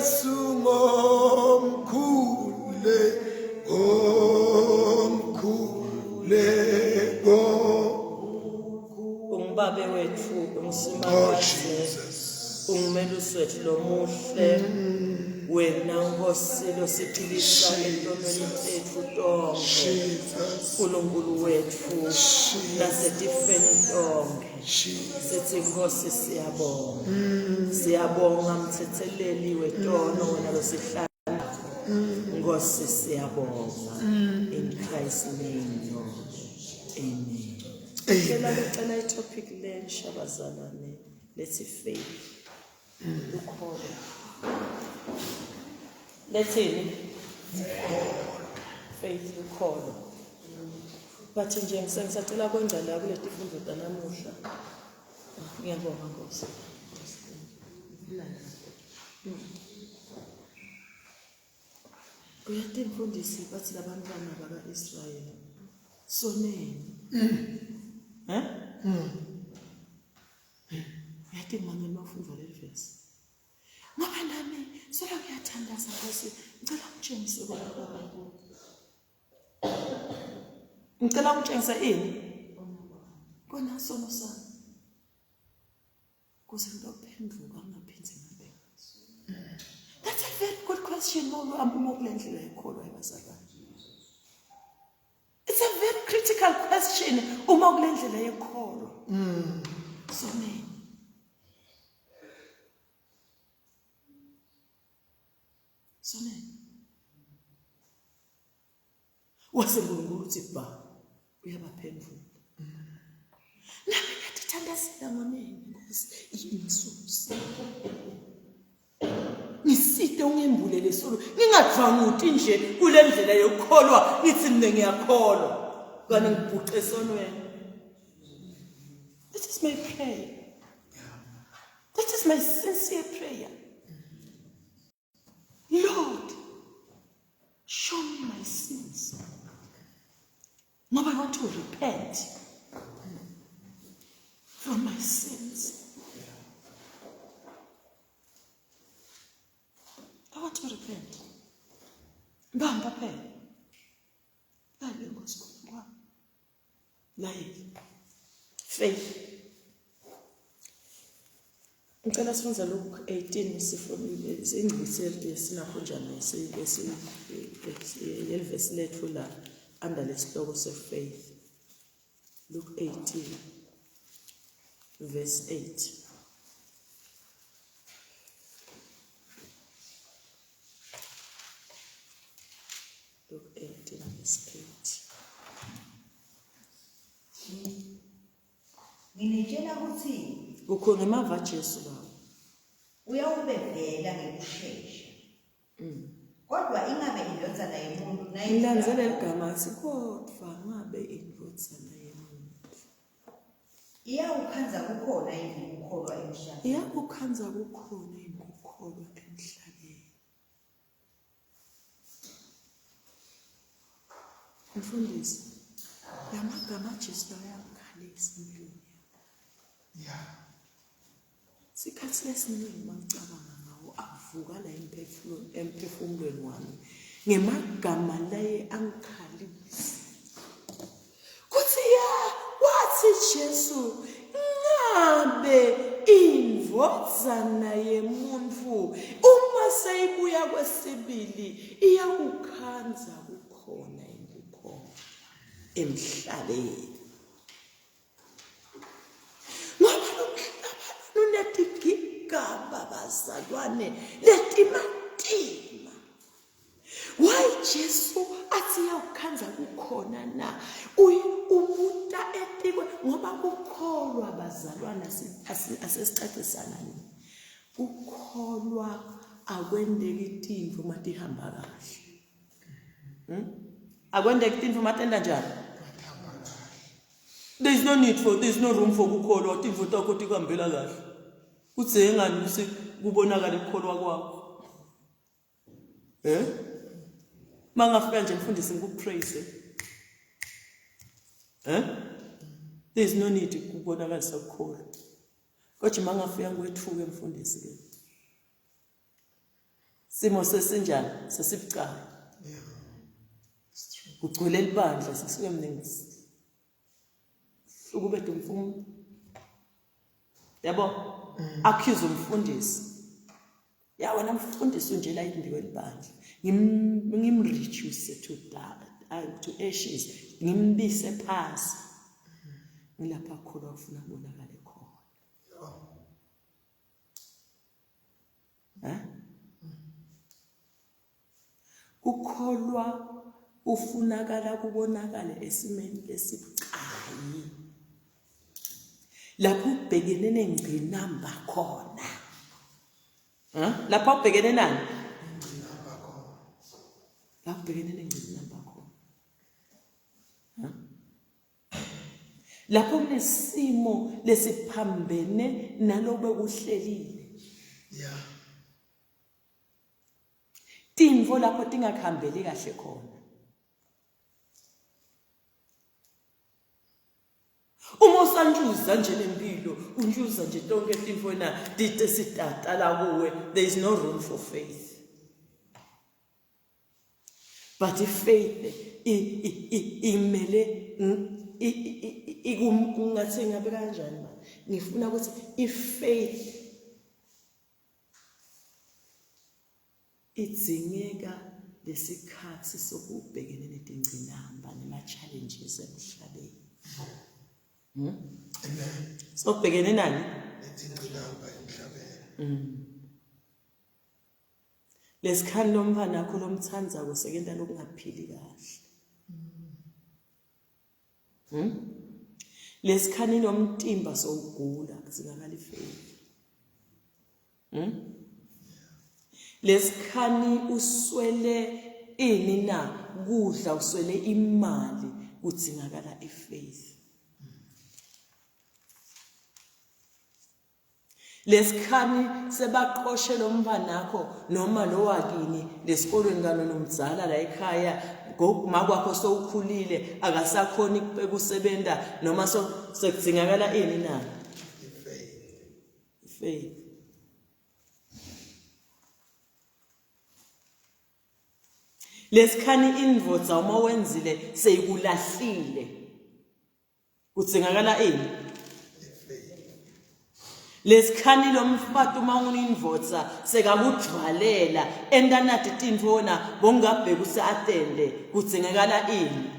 Jesu ngomkhule ngomkhuleko. Ungubabe wethu Oh ungusimakade Jesus. ungumelusi wethu lomuhle wena Nkosi losiphilisa etonweni tetfu tonkhe Jesus. Nkulunkulu wetfu nasetifeni tonkhe Jesus. sithi Nkosi siyabonga siyabonga mthetheleli wetono wena losihlala Nkosi siyabonga in Christ's name Lord amen Cela kucela i-topic lensha bazalwane lethi faith ukholo lethini faith ukholo but nje ngisacela kwenza la kule tifundo tanamuhla ngiyabonga nkosi Uyathi mfundisi bathi labantwana baka-Israyeli soneni. Eh? Uyathi mama mawufunda leli verse. Ngoba nami solo ngiyathandaza Nkosi, ngicela ungitshengise kona kwami. Ngicela ungitshengise ini? Kona sono sami. Kuze ngiyophenduka ngingaphinde ngabe. That's a very good question mawuhamba uma kule ndlela yekholwa ebazalwane. It's a very critical question uma kule ndlela yekholwa. Soneni. Soneni. Wase uNkulunkulu uthi ba uyabaphendula. Nami ngiyathandazela ngoneni Nkosi insusi. Ngisite ungembulele lesono ngingadvanguti nje kule ndlela yokukholwa ngithi mina ngiyakholwa kanti ngibhuqe esonweni. This is my prayer. That is my sincere prayer. Lord, show me my sins. Ngoba I want to repent from my sins. I want to repent. Bamba phela. Lale Nkosi kwami. Layela. Faith. Ngicela sifunze Luke 18 sifundile ingcisi esinakho njani yelivesi lethu la under lesihloko se-faith. Luke 18 verse 8. Luke 18 verse 8. Nginitshela ukuthi Kukho ngemava Jesu lawo. uyawubevela ngekushesha. Kodwa ingabe indvodzana yemuntu Ngilandzela ligama athi kodwa ngabe indvodzana yemuntu iyawukhandza kukhona yini kukholwa emhlabeni? iyakukhandza kukhona yini kukholwa emhlabeni. Mfundisi, la magama aJesu ayangikhalisa empilweni yami. Yeah. Sikhathi esiningi uma ngicabanga ngawo avuka la emphefumulweni wami ngemagama laye angikhalisa. Kuthi ya wathi Jesu ngabe indvodzana yemuntu uma seyibuya kwesibili iyakukhandza kukhona inkukhona emhlabeni. Ngoba lo mhlaba lunetigigaba bazalwane letimatima. Why Jesu athi yawukhandza kukhona na? Uye ubuta etikwe ngoba kukholwa bazalwana asesicacisana ni. Kukholwa akwendeki tintfo uma tihamba kahle. Akwendeki tintfo uma tenta njani? There is no need for there is no room for kukholwa tintfo takho tikuhambela kahle. Kudzingani ukuthi kubonakale kukholwa kwakho? Eh? Mangafika nje mfundisi ngikupraise. Eh? There is no need kubonakalisa ukukholwa. Kodwa mangafika ngikwethuke mfundisi ke. Simo sesinjani? Sesibucayi. Kugcwele libandla sisuke mina hlukubede umfundi. Yabo? Accuse umfundisi. Ya wena mfundisi unje la imbiwe libandla. Ngim reduce to that to ashes. Ngimbise phansi. Ngilapha kholwa kufuna kubonakale khona. Eh? Kukholwa kufunakala kubonakale esimeni esibucayi. Lapho ubhekene nengqinamba khona. Eh? Lapho ubhekene nani? Ingqinamba khona. Lapho ubhekene nengqinamba khona. Eh? Lapho kunesimo lesiphambene nalobe kuhlelile. Yeah. Tintfo lapho tingakuhambeli kahle khona. Uma usantshuza nje lempilo, untshuza nje tonke tintfo na tite sitatala kuwe, there is no room for faith. But ifaith imele ngathi ngabe kanjani manje ngifuna ukuthi ifaith idzingeka lesikhathi sokubhekene netingcinamba nema-challenges emhlabeni. Hmm? Amen. Sokubhekene nani? Netingcinamba emhlabeni. Lesikhani lomfana akho lomthandzako sekenta lokungaphili kahle. Lesikhani lomtimba sowugula kudzingakala ifaith. Lesikhani uswele ini na kudla uswele imali kudzingakala ifaith. Lesikhani sebaqoshe lo mfanakho noma lo wakini lesikolweni kanona umdzala la ekhaya goguma kwakho sowukhulile akasakhoni ukusebenza noma so sekudzingakala ini na? Faith. Lesikhani indvodza uma wenzile seyikulahlile. Kudzingakala ini? Lesikhani lomfati uma unindvodza sekakudvalela enta nati tintfo wona bongabheka ukuthi atende kudzingakala ini?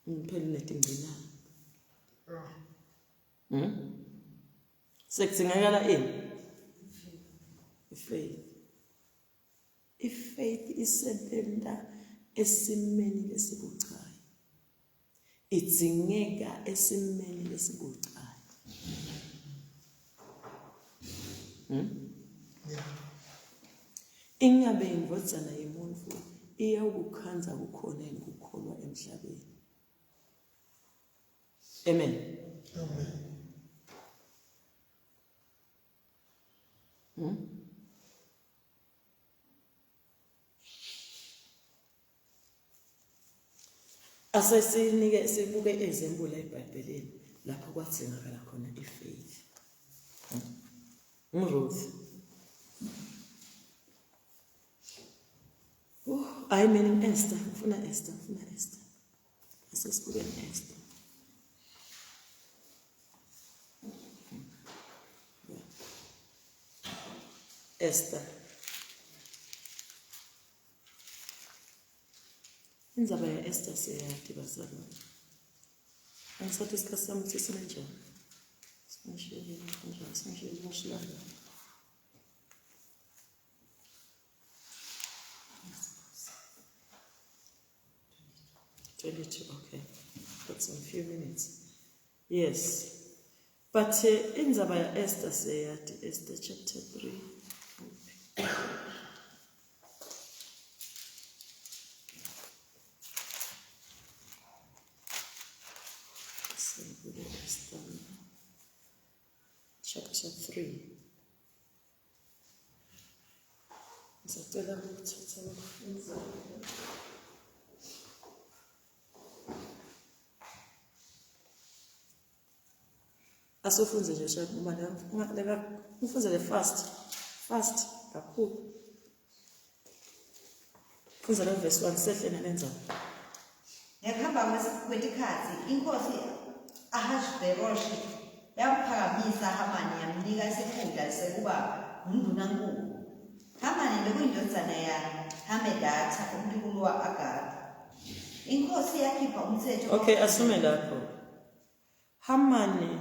Ngiphela unetingcinamba. Sekudzingakala ini? Ifaith. Ifaith isebenta esimeni lesibucayi. Idzingeka esimeni lesibucayi. Yeah. Ingabe indvodzana yemuntfu iyawukukhandza kukhona yini kukholwa emhlabeni? Amen. Amen. Asesinike sibuke example eBhayibhelini lapho kwadzingakala khona ifaith. NguRuth. I mean Esther, ngifuna Esther, ngifuna Esther. Asesibukeni Esther. Esther. Indzaba ya Esther siyayati bazalwane. Angisathi isikhathi sami ukuthi sinenjani. Singishiyele kanjani, singishiyele kanjani. 22, okay. Got some few minutes. Yes. But indzaba ya Esther siyayati, Esther chapter 3. Sivule Esther chapter 3. Ngisacela ukuthatha ukufunda. Asofunze nje shaka uma la ngifunze le fast. Fast kakhulu. Fundza lo verse 1 sehle nalendzaba. Ngekuhamba kwetikhatsi inkosi Ahashiveroshi yamphakamisa Hamani yamnika isikhundla sekuba ngundunankulu. Hamani bekuyindvodzana yaHamedatha umtukulu wa-Agagi. Inkosi yakhipha umtsetfo. Okay, asume lapho. Hamani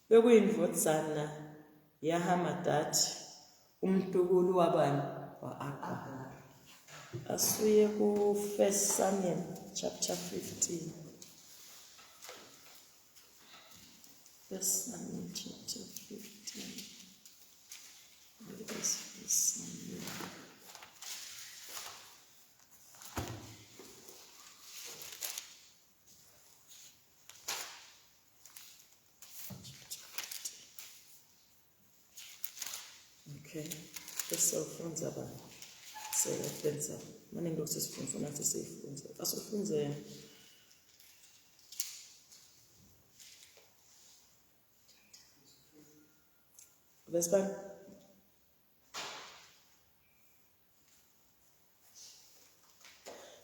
bekuyindvodzana yaHamadathi umtukulu wabani wa-Agagi. Asuye ku-First Samuel chapter 15. First Samuel chapter 15. Where is First Samuel? Okay, bese ufundza ba seyafundza. Mane ngilokhu sesifundza nathi siyifundza. Asufundze. Verse 1.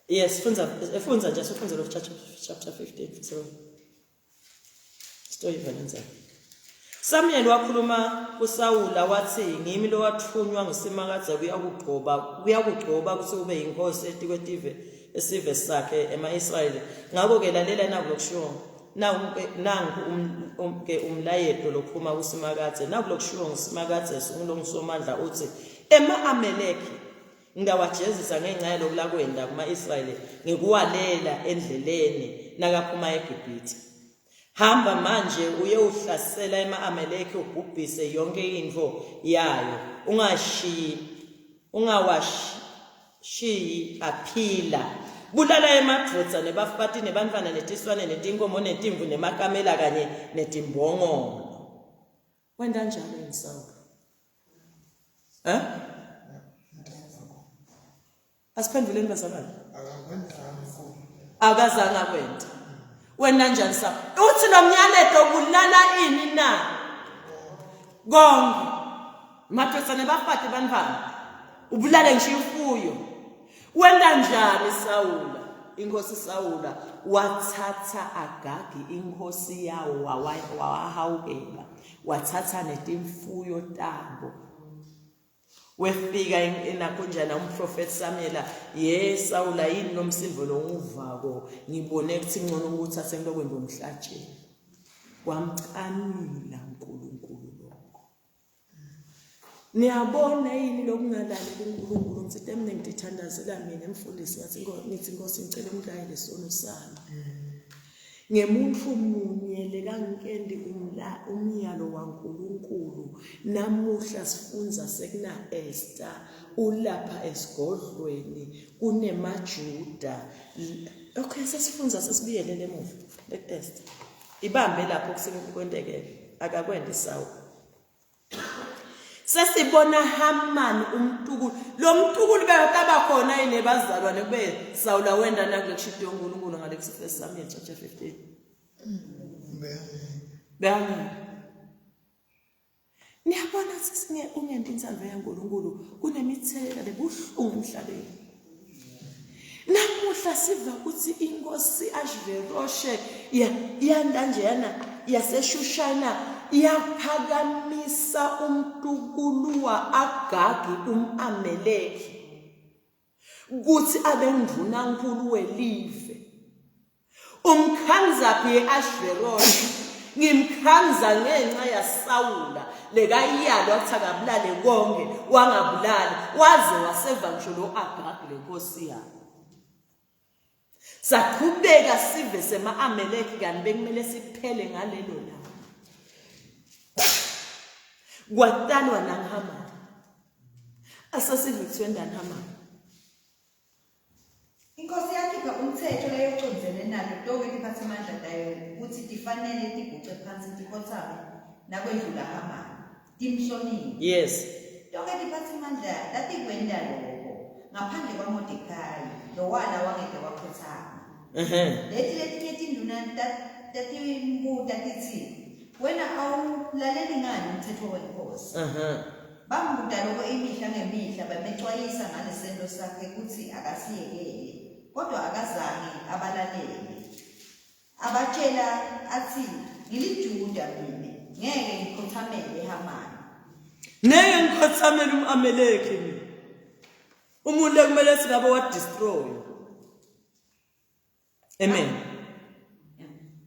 Yes, fundza fundza nje sifundze lo chapter chapter 15 so. Story valenza. Samuel wakhuluma kuSawula wathi ngimi lowathunywa nguSimakadze kuyakugcoba kuyakugcoba ukuthi ube yinkosi etikwetive esive sakhe ema-Israyeli ngakho ke lalela naku lokushiwo nangu um, ke umlayeto lophuma kuSimakadze naku lokushiwo nguSimakadze sungulongusomandla uthi ema-Amaleki Ngitawajezisa ngenca yaloku lakwenta kuma-Israyeli ngekuwalela endleleni nakaphuma eGibhithe. Hamba manje uyewuhlasela ema-Amaleki ubhubhise yonkhe intfo yayo, ungashiyi ungawashiyi aphila. Bulala emadvodza nebafati nebantfwana netiswane netinkhomo netimvu nemakamela kanye netimbongolo. Wenta njalo yini Sawula? Eh? Asiphenduleni bazalwane. Akazange akwente. Wena njani sa? Uthi lo myaleto ubulala ini na? Konke. Madoda nebafati bantwana. Ubulale ngisho imfuyo. Wenta njani Sawula? Inkosi Sawula wathatha Agagi inkosi yawo wawahawukela, wathatha netimfuyo tabo. Wefika enakhonjana umprofethi Samuela, ye Sawula yini lo msindo lo nguvako? Ngibone ukuthi ngcono ukuthathe ngilokwenza umhlatshelo. Kwamcanula uNkulunkulu lokho. Niyabona yini lokungalali kuNkulunkulu ngitsite mina ngitithandazela mina mfundisi ngathi ngithi Nkosi ngicela ungilayele isono sami. Ngemuntu munye lekangikendi umyalo waNkulunkulu namuhla sifunza sekuna Esther ulapha esigodlweni kunemaJuda. Okay sesifunza sesibuyelele emuva le-Esther. Ibambe lapho kusekwenteke akakwende sawu. Sesibona Haman umtukulu. Lo mtukulu bekataba khona yini ebazalwane kube Sawula wenda nakule kushido uNkulunkulu ngale kusifo Samuel chapter 15. Beyangeke. Niyabona sisinge ungenti intsandvo yaNkulunkulu kunemithelela lebuhlungu emhlabeni. Namuhla siva ukuthi inkosi Ashveroshe yanda njeyana yaseShushana yaphakamisa umtukulu wa-Agagi um-Ameleki ukuthi abe ndunankulu welive. Umkhanzaphi ye-Ashveroshe ngimkhanza ngenxa yaSawula lekayalwa ukuthi akabulale konke wangabulali waze waseva ngisho lo Agag lenkosi yabo. Saqhubeka sive sema-Amaleki kanti bekumele siphele ngalelo langa. Kwatalwa nanguHamani. Asasive kuthiwa endani Hamani. Inkosi yakhipha umthetho leyocondzene nato tonkhe tiphatsimandla tayo kutsi tifanele tiguce phansi tikhotsame nakwendlula Hamani, timhloniphe. Yes. Tonkhe tiphatsimandla tatikwenta loko, ngaphandle kwaModekhayi, lowala wangete wakhotsama. Ehhe. Leti letinye tindvuna tatimbuta titsi, Wena awulaleli ngani umtsetfo wenkhosi? Ehhe. Bambuta loko imihla ngemihla bamecwayisa ngalesento sakhe kutsi akasiyekele, kodwa akazange abalalele. Abatjela atsi, NgiliJuda mine, ngeke ngikhotsamele Hamani. Ngeke ngikhothamele um-Amaleki mina. Umuntu ekumele singabe wa-destroy. Amen.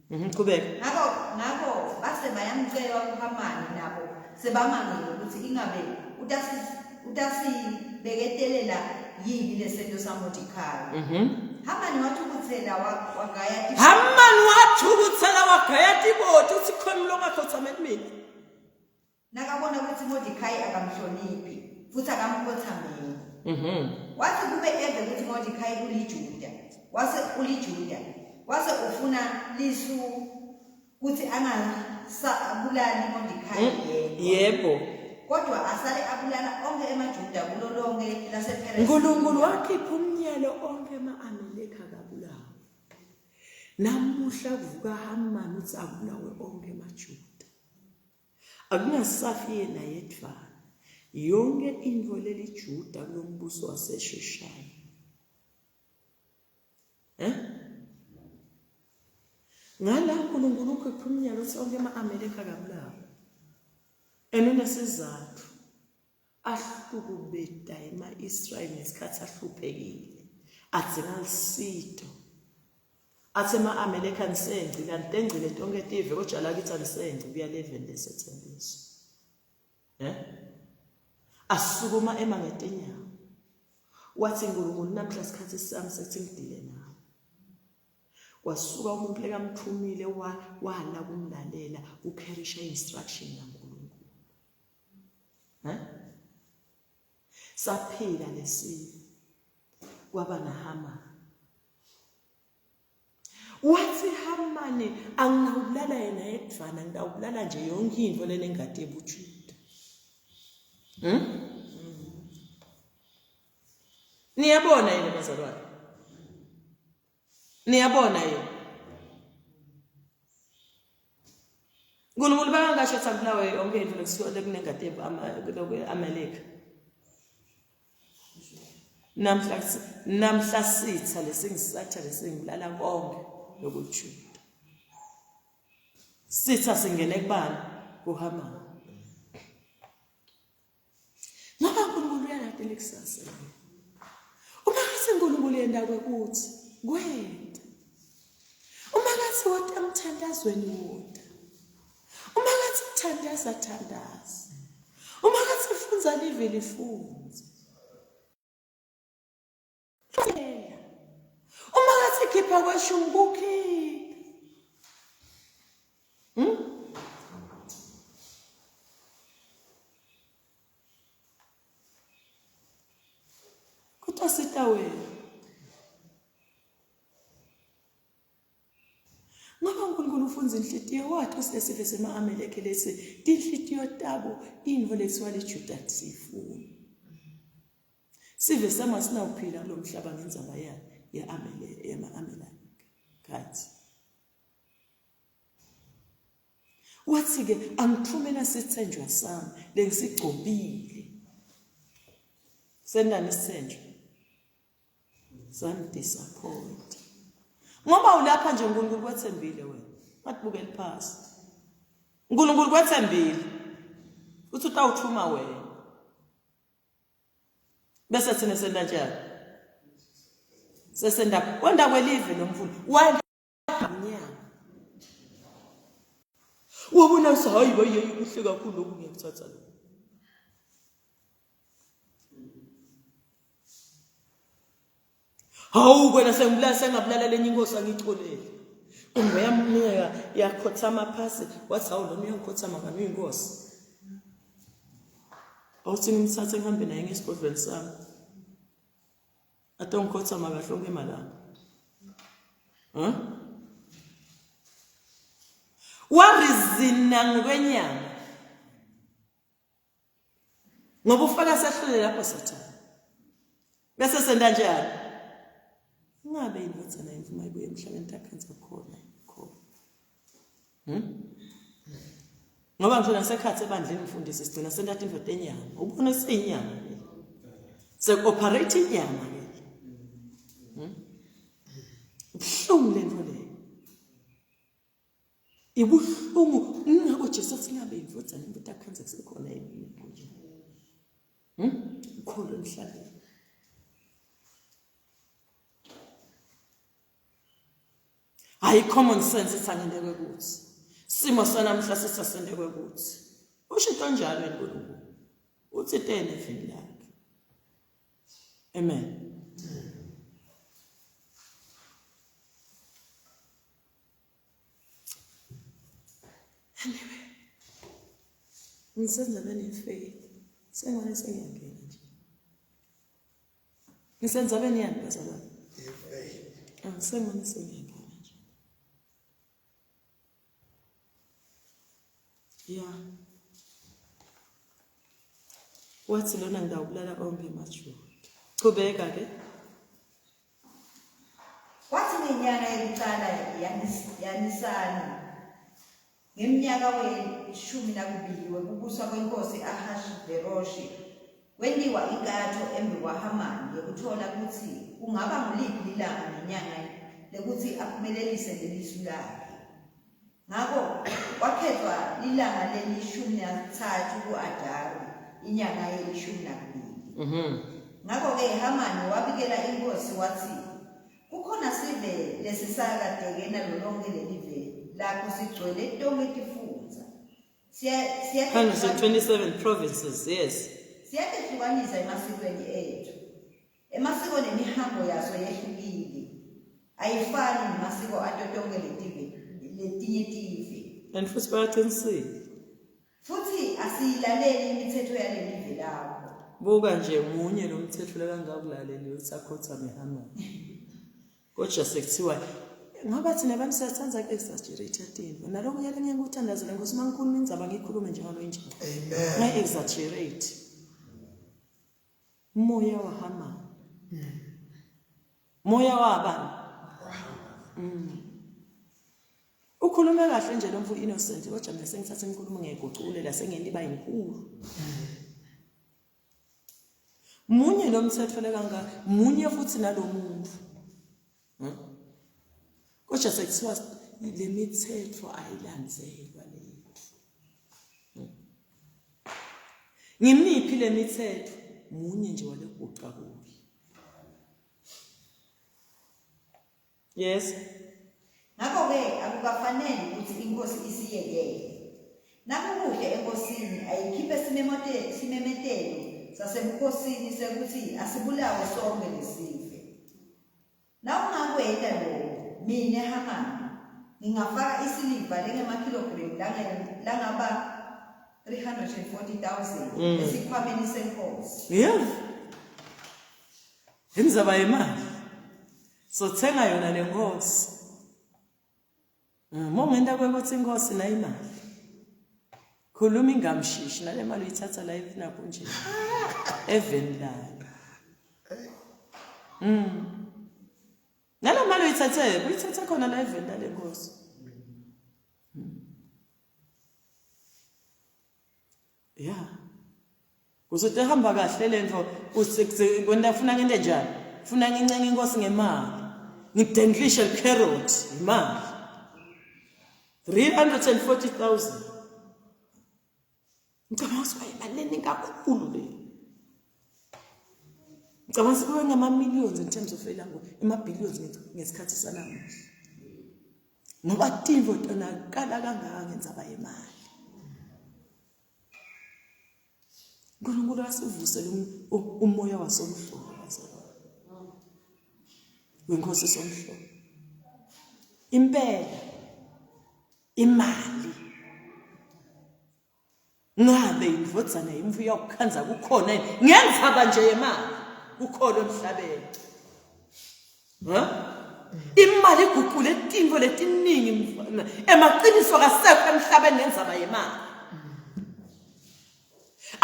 Mhm qhubeka. Ngakho ngakho base bayamceba kuHamani nabo sebamangele ukuthi ingabe utasi utasibeketelela yini lesento saMordecai. Mhm. Hamani wathukuthela wagaya Hamani wathukuthela wagaya tiboti uthi khona longakhothameli mina. Nakabona kutsi Modekhayi akamhloniphi futsi akamkhotsameli. Watsi kube eve kutsi Modekhayi uliJuda, wase uliJuda, wase ufuna lisu kutsi angasabulali Modekhayi yedvwa. Yebo. Kodwa asale abulala onkhe emaJuda kulo lonkhe lasePheresiya. Nkulunkulu wakhipha umnyalo onkhe ema-Amaleki akabulawe. Namuhla kuvuka Hamani utsi akubulawe onkhe emaJuda. Akungasafi yena yedvwana. Yonke intfo leliJuda kulombuso waseShushani. Eh? Ngala uNkulunkulu ukhipha umnyalo uthi onke ama-Ameleka akabulawa. And unesizathu ahlukubeta ema-Israyeli ngesikhathi ahluphekile. Adzinga lusito. Athi ema-Amaleki anisengci, kanitengcile tonke tive, kodwa lakithi anisengci kuya leveni lesethembiso. Eh? Asukuma ema ngetinyawo. Wathi uNkulunkulu namhla isikhathi sami sethi ngidile nawe. Kwasuka umuntu lekamthumile wala kumlalela ukherisha instruction kaNkulunkulu. Eh? Saphila lesive. Kwaba naHamani. Wathi Hamani anginawubulala yena yedvwana ngitawubulala nje yonke intfo lenengati yebuJuda. Hmm? Niyabona yini bazalwane? Niyabona yini? uNkulunkulu bakangasho ukuthi akubulawe yonke into lekusuka lekunengati Amaleki. Namhla namhla sitha lesingisatha lesingibulala konke lokujuda. Sitha singene kubani? KuHamani. Ngoba uNkulunkulu uyalati likusasa. Uma ngathi uNkulunkulu yenda kwekuthi kwenda. Uma ngathi wota emthandazweni wota. Uma ngathi thandaza thandaza. Uma ngathi funza live lifunze. Uma ngathi khipha kweshumi kukhiphe. Hmm? Kutasita wena. Ngoba uNkulunkulu ufunza inhlitiyo wathi usilesive sema-Amaleki lesi tinhlitiyo tabo intfo lethiwa liJuda siyifuni. Sive sami asinawuphila kulo mhlaba ngendzaba yama-Amalekite. Wathi-ke angithumela sithenjwa sami lengisigcobile. Sendani isithenjwa? Samdisappoint. Ngoba ulapha nje uNkulunkulu kwethembile wena. Ungatibukeli phasi. uNkulunkulu kwethembile. Uthi utawuthuma wena. Bese thina senta njani? Sesenda kwenda kwelive lo mfundi. Wanda nyanga. Wabona hayi hayi kuhle kakhulu lokhu ngiyakuthatha lokhu. Hawu kwena sengibulala sengabulala lenye inkosi angixolele. Kumbe yamnika yakhothama phasi wathi hawu lona uyangikhothama ngani uyinkosi. Awuthi ngimthathe ngihambe naye ngesigodlweni sami. Atongikhothama kahle onke emalanga. Huh? Warizina ngokwenyama. Ngoba ufaka sehlule lapho sathane. Bese senta njani? Ngabe indvodzana yemvu mayibuye emhlabeni takhanza khona khona. Hmm? Ngoba ngisho nasekhathi ebandleni mfundisi sigcina senta tintfo tenyama. Ubona seyinyama le. Sekuoperate inyama le. Ubuhlungu lento leyo. Ibuhlungu ingakho Jesu athi ngabe indvodzana imbuta khanze kusekhona yini nje. Ukholo emhlabeni. Hayi common sense ithi angente kwekuthi. Simo sanamhla sithi asente kwekuthi. Usho into njalo uNkulunkulu. Uthi tene evini lakhe. Amen. Anyway. Ngisenza bene faith. Sengwane sengiyangena nje. Ngisenzabeni yani bazalwane? Angisengone sengiyangena nje. Ya. Wathi lona ngidawubulala onke emaJuda. Chubeka ke. Kwathi ngenyanga yokuqala yaNisani Ngemnyaka weshumi nakubili wekubusa kwenkhosi Ahashiveroshi, kwentiwa inkatho embikwaHamani yekutfola kutsi kungaba nguliphi lilanga nenyanga lekutsi aphumelelise lelisu lakhe. Ngako kwakhetfwa lilanga lelishumi nakutsatfu ku-Adari, inyanga yelishumi nakubili. Ngako-ke Hamani wabikela inkhosi watsi, Kukhona sive lesisakateke nalo lonkhe lelive lakho sigcwele tonkhe tifundza. 127 provinces, yes. Siyatehlukanisa emasikweni ethu. Emasiko nemihambo yaso yehlukile. Ayifani nemasiko ato tonkhe letive letinye tive. And futhi bayaqinisile. Futsi asiyilaleli imitsetfo yalelive lakho. Buka nje munye lo mthetho lekangakulaleli uthi akhothame Hamani. Kodwa sekuthiwa ngoba thina abantu siyathanda ku-exaggerate tintfo naloko yale ngeke ngikuthandazele nkosi uma ngikhuluma indzaba ngiyikhulume njengalo injalo Amen. Ngayi-exaggerate moya waHamani. Moya wabani? Ukhulume kahle nje lo mfo innocent kodwa mina sengithatha inkulumo ngiyayiguculela sengiyenta iba yinkulu. Munye lo mthetho lekanga munye futhi nalomuntu. Kodwa sekuthiwa le mithetho ayilandzelwa lethu. Ngimiphi le mithetho? Munye nje waleguqa kuye. Yes. Ngakho-ke akukafanele ukuthi inkosi isiyekele. Nakukuhle enkosini ayikhiphe simemetelo sasebukhosini sekuthi asibulawe sonke lesive. Nawungakwenta lokho, mine Hamani, ngingafaka isiliva lengemakhilogremu langaba 340,000 esikhwameni senkosi. Yeah. Indzaba yemali. Sothenga yona le nkosi. Uma ungenta kwekuthi inkosi nayo imali. Khuluma ingamshishi nale mali uyithatha la evinapho nje. Eveni layo. Nale mali uyithathe, uyithathe khona la eveni lale nkosi. Yeah. Kuzothi ehamba kahle lento kwenta funa ngente njani? Funa ngincenge inkosi ngemali. Ngidenglishe carrot imali. 340,000. Ngicabanga ukuthi imali eningi kakhulu le. Ngicabanga ukuthi kube ngama millions in terms of elango, ema billions ngesikhathi sanamuhla. Ngoba tintfo tonakala kangaka ngendzaba yemali. uNkulunkulu asivusele umoya wasomhlolo bazalwane wenkosi somhlolo impela imali ngabe indvodzana yemvu iyawukhandza kukhona yini ngendzaba nje yemali kukhona emhlabeni ha imali iguqule tintfo letiningi emaqiniso kasekho emhlabeni ngendzaba yemali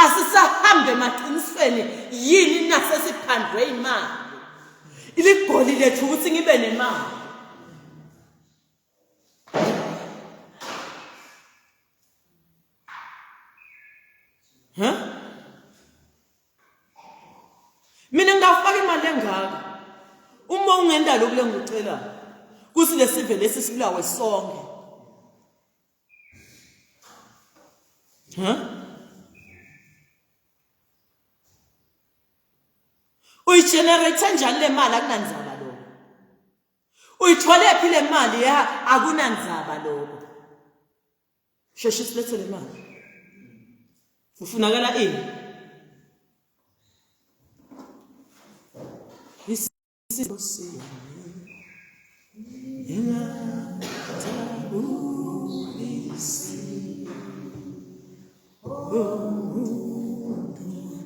asisahambe emaqinisweni yini nasesiphandwe imali iligoli lethu ukuthi ngibe nemali lengaka uma ungenta lokhu lengikucela kuthi lesive lesi sibulawe sonke huh Uyigenerate njani le mali akunandzaba lokho. Uyithole phi le mali ya akunandzaba lokho. Sheshe silethe le mali. Ufunakala ini?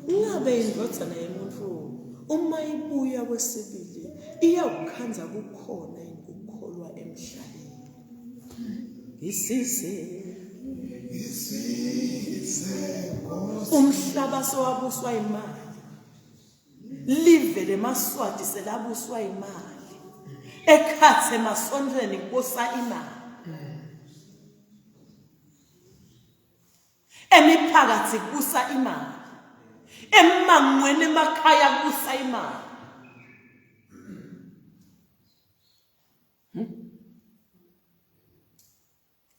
Ngabe indvodzana yemuntfu uma ibuya kwesibili iyawukhandza kukhona yini kukholwa emhlabeni? Ngisize Ngisize Nkosi. Umhlaba sowabuswa imali. Live lemaSwati selabuswa imali. Ekhatsi emasontfweni kubusa imali. Emiphakathi kubusa imali. Emangweni emakhaya kubusa imali.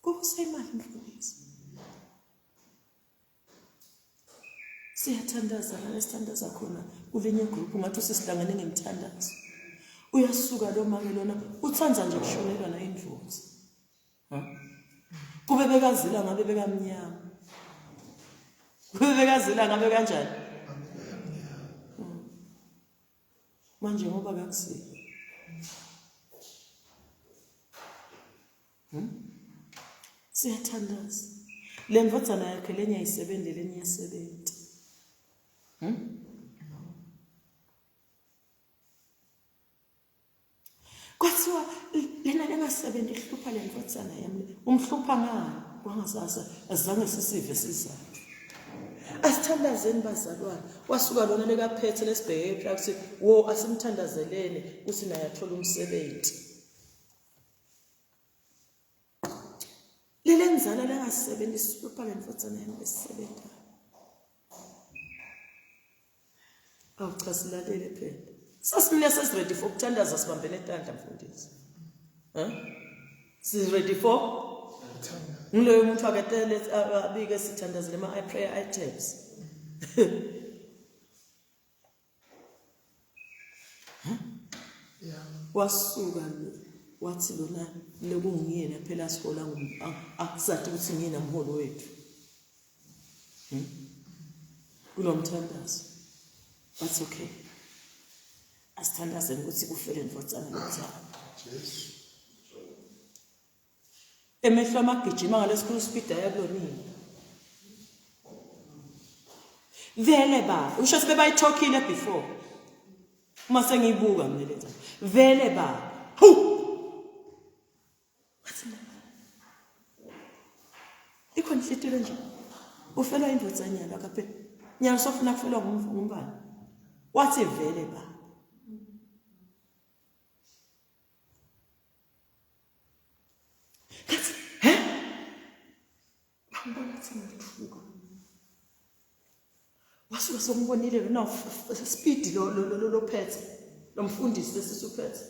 Kubusa imali mfundisi. Siyathandaza la esithandaza khona kulenye group ngathi usisihlangene ngemthandazo. Uyasuka lo make lona uthanda nje kushonelwa na indvodza. Ha? Kube bekazila ngabe bekamnyama. Kube bekazila ngabe kanjani? Manje ngoba kakusile. Hmm? Siyathandaza. Le ndvodzana yakhe lenye ayisebenzi lenye iyasebenza. Hmm? Kwathiwa lena lengasebenzi ihlupha le ndvodzana yami. Umhlupha ngani? Kwangasasa azange sisive sizathu. Asithandazeni bazalwane. Wasuka lona lekaphethe lesibheke phi akuthi wo asimthandazeleni ukuthi naye athole umsebenzi. Lele nzala lengasebenzi sihlupha le ndvodzana yami lesisebenzayo. Awu cha silalele phela. Sasimile sesiready for ukuthandaza sibambene etandla mfundisi. Huh? Si ready for? Ngiloyo muntu aketele abike sithandazele ama prayer items. Wasuka lo wathi lona lekungiyena phela sihola akusathi ukuthi ngiyena mholo wethu. Hmm? Kulomthandazo. That's okay. Asithandazeni ukuthi kufele ndvodzana lomzala. Jesu. Emehlo amagijima ngalesikhulu speed aya kulonini. Vele ba, usho ukuthi bebayithokhile before. Uma sengiyibuka mina lenza. Vele ba. Hu! Wathi mina. Ikhona inhlitilo nje. Ufelwa indoda nyalo akaphela. Nyalo sofuna kufelwa ngumbani. Wathi vele ba. Ngathi, he? Ngambona ukuthi ngithuka. Wasuka sombonile lona speed lo lo lo lophethe. Lo mfundisi lesisuphethe.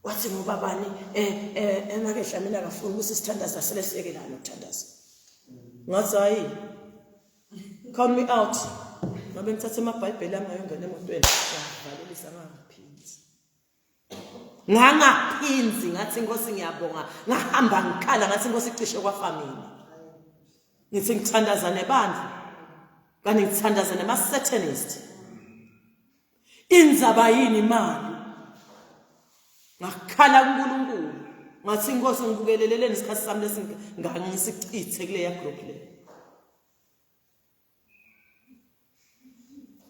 Wathi ngoba bani eh eh enakehla mina akafuni ukuthi sithandaza sele siyekelana ukuthandaza. Ngathi hayi. Count me out. Ngabe ngithathe amabhayibheli ami ngayongena emotweni. Ngavalelisa ngangaphinzi. Ngangaphinzi ngathi inkosi ngiyabonga ngahamba ngikhala ngathi inkosi cishe kwafa mina. Ngithi ngithandaza nebandla kanti ngithandaza nema-satanist. Indzaba yini imali? Ngakhala kuNkulunkulu ngathi inkosi ngibukeleleleni isikhathi sami lesingangisichithe kuleya group le.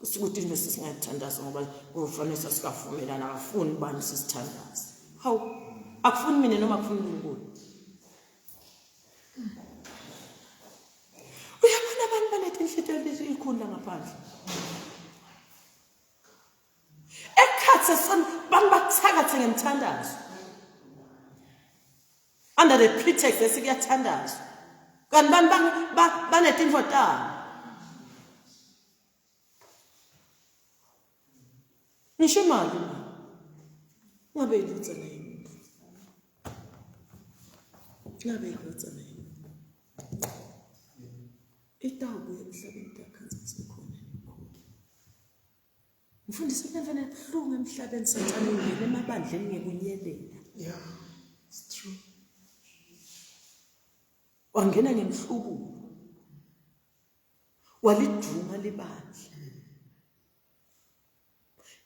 Sikuthi nje sisingayithandaza ngoba kufanele sasikavumelana akafuni bani sisithandaze. Hawu akufuni mina noma akufuni uNkulunkulu. Uyabona abantu baletha inhlithiyo elikhulu la ngaphandle. Ekhathe son bantu bakuthakathe ngemthandazo. Under the pretext ethi kuyathandazwa. Kanti bantu banetinfo tabo. Ngisho imali mina. Ngabe indvodzana yemuntu. Ngabe indvodzana yemuntu. Itawubuya emhlabeni takhanza sekhona nekhona. Mfundisi kunevele ebuhlungu emhlabeni sathane ungena emabandleni ngekunyelela. Yeah, it's true. Wangena ngemhlubulo. Walidvuma libandla.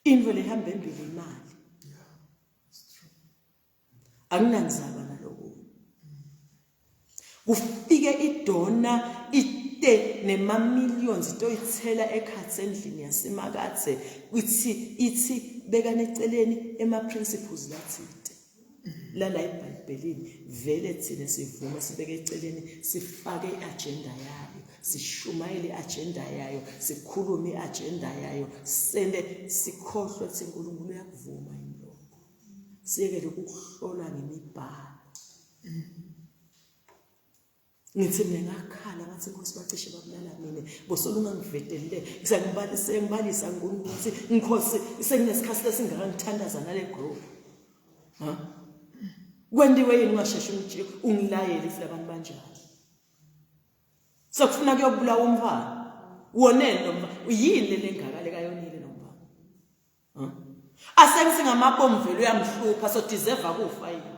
Into lehamba embili imali. Anginandzaba naloko. Kufike idona ite nema millions itoyithela ekhatsi endlini yasemakathe ithi ithi bekane eceleni ema principles lathite. Lala eBhayibhelini vele thina sivume sibeke eceleni sifake iagenda yayo sishumayele iagenda yayo sikhulume iagenda yayo sente sikhohlwe ukuthi uNkulunkulu uyakuvuma yini lokho siyekele ukuhlola ngemibhalo. Ngithi mina ngakhala ngathi inkosi bacishe babulala mina bosolo ungangivetelile sengibalise ngibalisa uNkulunkulu ukuthi ngikhosi sekunesikhathi lesingaka ngithandaza nale group ha kwendiwe yini ungasheshi ungitshe ungilayele if labantu banjani sekufuna kuyobulawa umfana woneni lo mfana uyini le ngaka lekayonile lo mfana asengithi ngamabomu vele uyamhlupha so deserve kufa yini.